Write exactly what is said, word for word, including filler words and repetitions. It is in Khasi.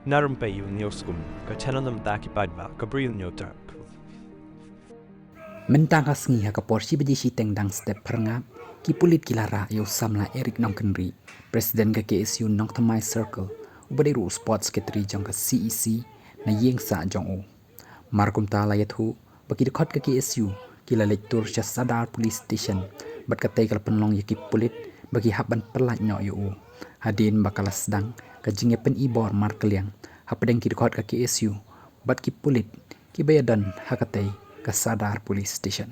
Na rympei ïa u News Kum, ka channel na bynta ki paidbah, ka Bri News Network. Mynta ka sngi ha ka por shi baje shiteng dang step phyrngap, ki pulit ki la rah ïa u samla Eric Nongkynrih, President ka K S U Nongthymmai Circle, uba dei ruh u Sports Secretary jong ka C E C, na ïing sah jong u. Mar kumta la ïathuh ba ki dkhot ka K S U ki la leit tur sha Sadar Police Station, bad katei ka la pynlong ïa ki pulit ba ki hap ban pyllait noh ïa u, hadien ba ka la sdang ka jingïapyni bor markylliang hapdeng ki dkhot ka K S U bad ki pulit kiba ïadon ha katei ka Sadar Police Station.